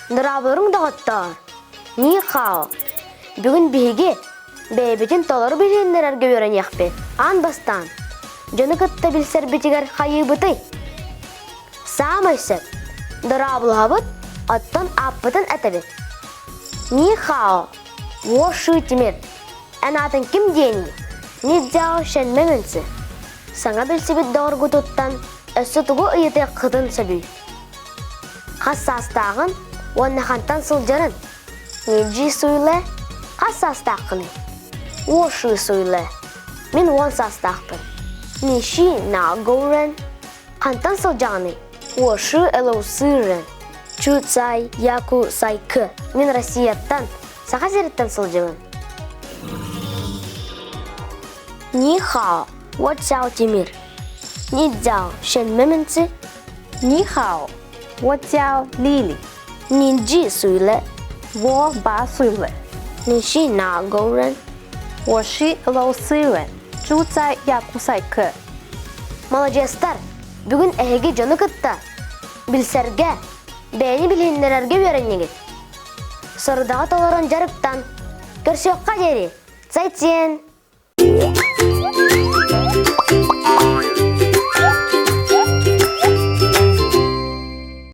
Дорооболоруҥ, доҕоттоор! Ни хао! Бүгүн биһиги бэйэбитин толору билиһиннэрэргэ үөрэниэхпит. Аан бастаан, дьону кытта билсэрбитигэр хайыыбытый? Саамай сөп. Дорооболоһобут, оттон ааппытын этэбит. Ни хао! Уо Ши Тимир. Эн аатыҥ ким диэний? Ни Цзяо Шэнмэ Мэнси. Саҥа билсибит доҕоргутуттан өссө тугу ыйытыаххытын сөбүй? Хас саастааҕын уонна хантан сылдьарын? Нидьи суйлэ, хас саастааххыный? Уошуу суйлэ, мин уон саастаахпын. Ниши наагоурен, хантан сылдьаҕыный? Уошуу элоусыырен, Чуцай Яку Сайкы, мин Россияттан, Саха сириттэн сылдьабын. Ни хао, вот сяо Тимир. Ни дзяо, шэнмэ мэнци. 你好，我叫丽丽。 你几岁了？ 我八岁了。 你是哪个人？ 我是俄罗斯人，住在雅库赛克。 Маладьыастар, бүгүн эһиги дьону кытта билсэргэ, бэйэни билиһиннэрэргэ үөрэннигит. Сорудаҕы толорон дьарыктан, көрсүөххэ диэри, 再见!